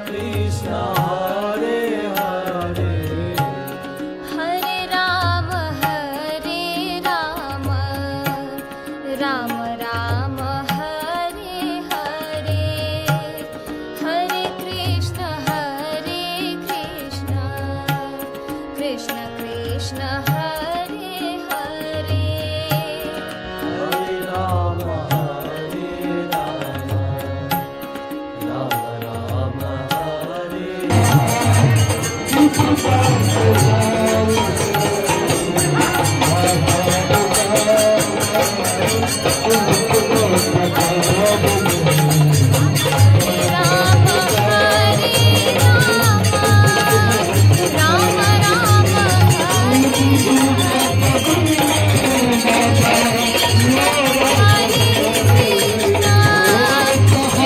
Krishna Hare Hare Hare Ram Ram Ram Hare Hare Hare Krishna Krishna Krishna Hare Hare Hare Ram Ram Ram Hare Ram Hare Ram Ram Ram Hare Hare Krishna Krishna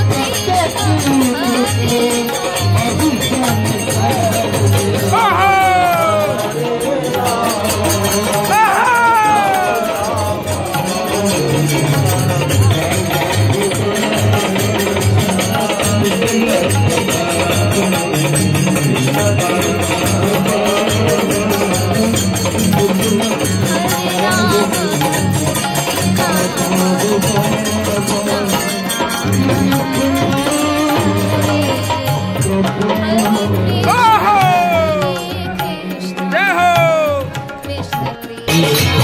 Krishna Hare Hare Ram जय हो Krishna Krishna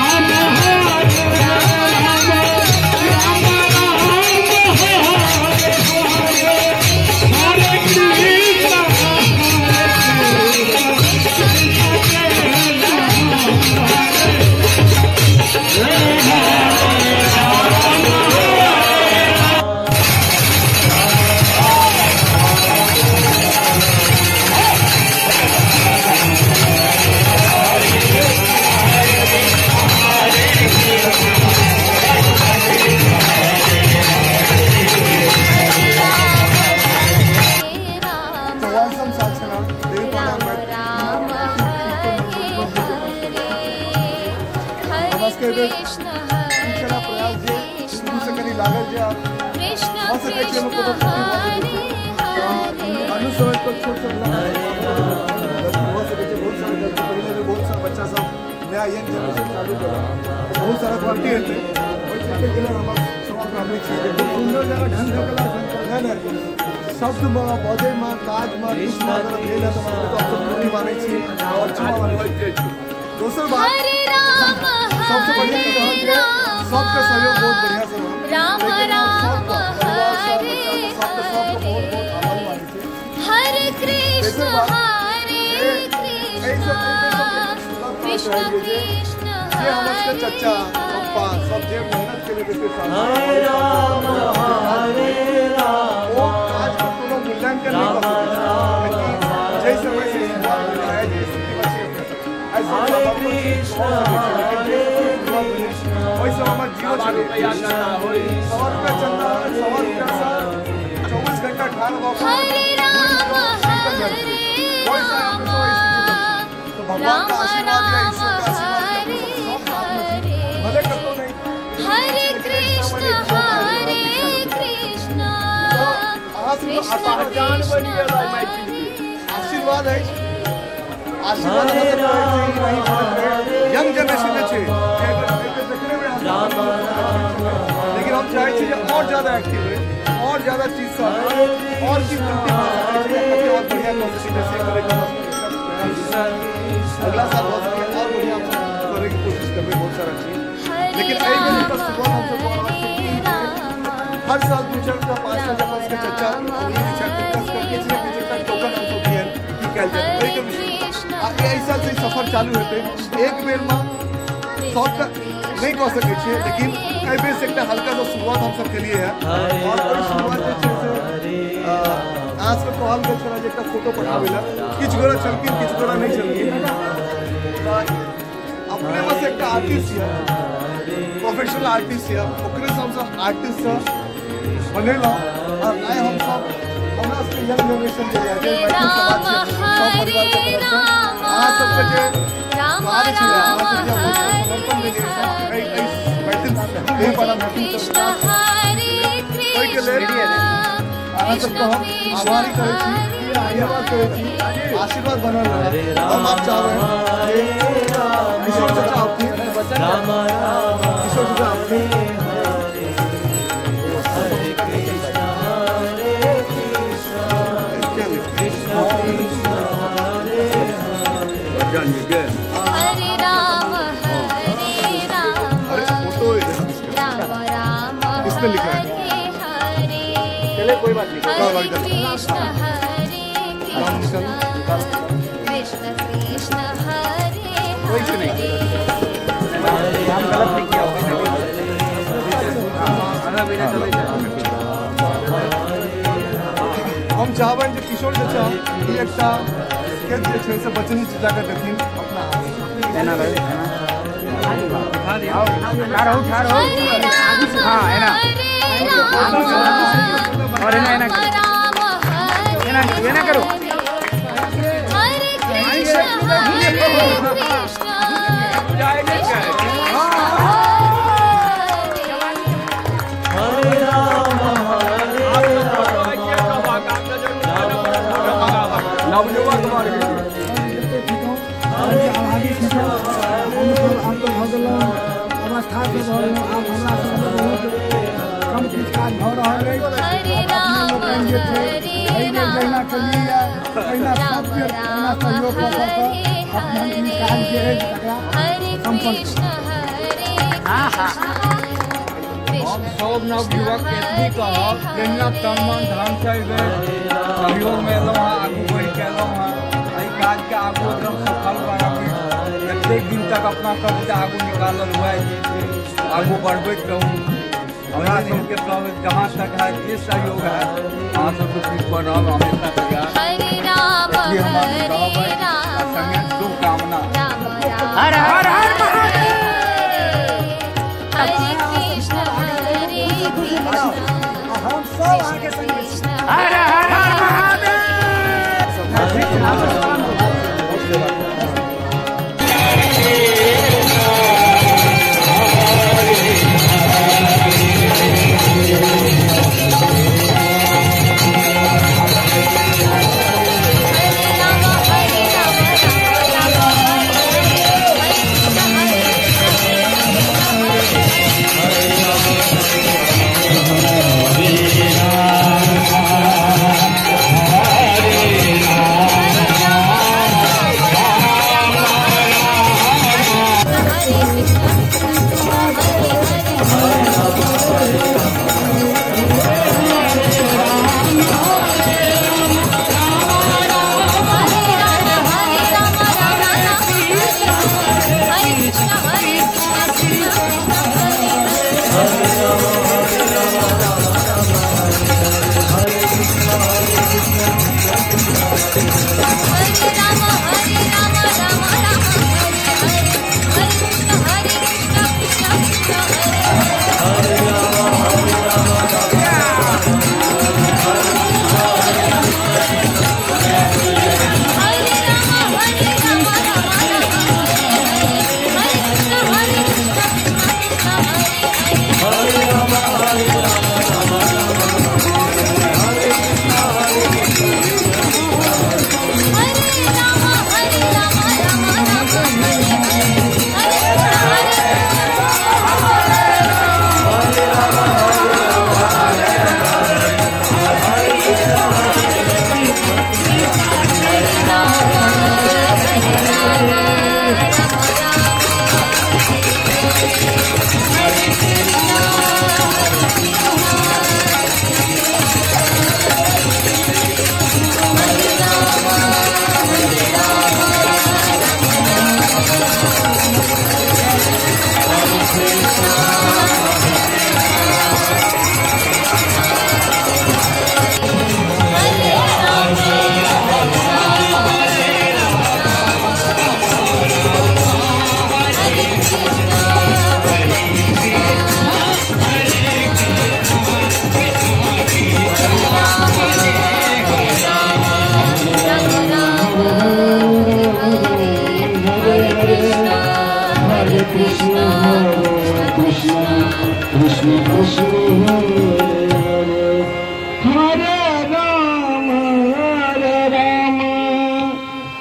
Ram Ram Hare Hare Hare Krishna Hare Krishna Krishna Krishna Hare Hare बहुत सारा बच्चा सब नया young generation चालू करा बहुत सारा quality हेतै ओहि चीजके लेल हमर शुभकामना छी। सुन्दर जगह ढंग से शब्द में बजै में काज में किछु अगर भेल है तऽ हम पूरी मानै छी और क्षमा मानै छी। दोसर बात हरे राम सबसे बढ़िया हरे तऽ रहल जे सबके सहयोग बहुत बढ़िया से रहल। राम राम हरे सबके बहुत हरे बहुत आभार मानै छी। हरे कृष्ण हरे कृष्ण कृष्ण कृष्ण जे हमर सबके हरे चचा पप्पा सब जे मेहनत केने कते साल हरे राम हरे राम ओ काज के कोनो मूल्यांकन नहीं कऽ सकै छी। जाहि समय से शुरुआत भेल रहै जे स्थिति में छी अपने सब आइ सब हरे बाप कृष्ण लेकिन जे शुरुआत भेलै ओहि समय हमर जीरो छलै। ₹1.25 चंदा ₹1.25 से 24 घंटा ठाढ़ भऽ कऽ हरे राम हरे राम तो भगवान का राम आशीर्वाद या राम ईश्वर का आशीर्वाद हरे सब साथ में छी। हरे भले कतौ नहीं हरे कृष्ण हरे कृष्ण अहाँ सबके कृष्ण आशीर्वाद कृष्ण हरे आशीर्वाद अछि आशीर्वाद अहाँ सबके अछि कि नहीं बढ़ैत रहै यंग जनरेशन जे छै देखने में लेकिन हम चाहै छी जे और ज्यादा एक्टिव रहे और ज्यादा चीज सब और की उन्नति भऽ सकै छै कते और बढ़िया कऽ सकै छै से करैके हमरा सबके अगला साल भऽ सकैए और बढ़िया करैके कोशिश करबै बहुत सारा चीज। हरे लेकिन एहि बेर एकटा राम शुरुआत हमसब कऽ रहल छी हरे राम हर साल 2 4 टा 5 टा अपन सबके चचा किछु ने किछु एकटा टोकन हमसब दियनि की कयल जाय ओहिके विषय आ एहि साल से सफर चालू हेतै। एक बेरमे सबटा नहीं कऽ सकै छियै लेकिन एहि बेर से एकटा हल्का सा शुरुआत हमसब केलियै हँ और ओहि शुरुआत जे छै से अहाँ सबके कहल गेल छलै जे एकटा फोटो पठाबै लए, किछु गोरा छलखिन किछु गोरा नहि छलखिन। अपने बस एकटा आर्टिस्ट यऽ, प्रोफेशनल आर्टिस्ट यऽ, ओकरेसँ हमसब आर्टिस्टसँ बनेलहुँ। और आइ हमसब हमरा सबके यंग जनरेशन जे यऽ, जे मैथिल समाज छै, सब परिवारके तरफसँ अहाँ सबके जे कार्य छलै, अहाँ सबके जे समर्पण देलियै मैथिल बड़ा मैथिल ओहिके लेल अहाँ सबके हम आभारी करै छी, धन्यवाद करै छी, आशीर्वाद बनल रहै। हम आब चाहबै जे किशोर चाचा आबथिन, किशोर चाचा आबथिन। हरे राम हरे राम, अरे फोटो राम राम किसने लिखा है? हरे, कोई बात नहीं। हरे कृष्ण हरे कृष्ण कृष्ण कृष्ण हरे हरे। हम चाहबनि जे किशोर चाचा ई एकटा स्केच जे छै से बचनी चाचाके देथिन अपना। हरे कृष्ण हरे कृष्ण कृष्ण हरे राम हरे नवयुवक वर्ग अवस्था से भऽ गेलहुँ, आब हमरा सबके बहुत कम किछु काज भऽ रहल अछि। हरे राम जे छै हरे एहि बेर जहिना केलियै तहिना राम सब बेर तहिना राम सहयोग कऽ कऽ हरे अपना ई काज जे अछि तकरा हरे सम्पन्न कृष्ण हरे कृष्ण हम सब नवयुवक के एतबी कहब, जहिना तन मन धन से एहि बेर सहयोगमे एलहुँ हँ, आगू बढ़ि के एलहुँ हँ, एहि काजके आगू एकदम सफल बनाबी। जतेक दिन तक अपना सब आगू निकालल हुए जे छै आगू बढ़बैत रहू। हमरा सबके सब जहाँ तक है जे सहयोग है अहाँ सबके पीठ पर रहब हमेशा तैयार। हरे राम एतबी हमर हरे कहब अछि आ राम संगे शुभकामना। राम राम हर हर हर महादेव। हरे कृष्ण हरे कृष्ण हम सब अहाँके संगे छी। कृष्ण हर हर हर महादेव। हरे राम हरे राम राम राम हरे हरे हरे कृष्ण हरे कृष्ण हरे राम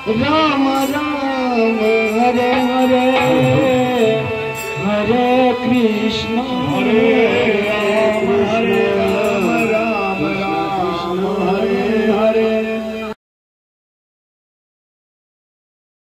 राम राम हरे हरे, हरे कृष्ण हरे।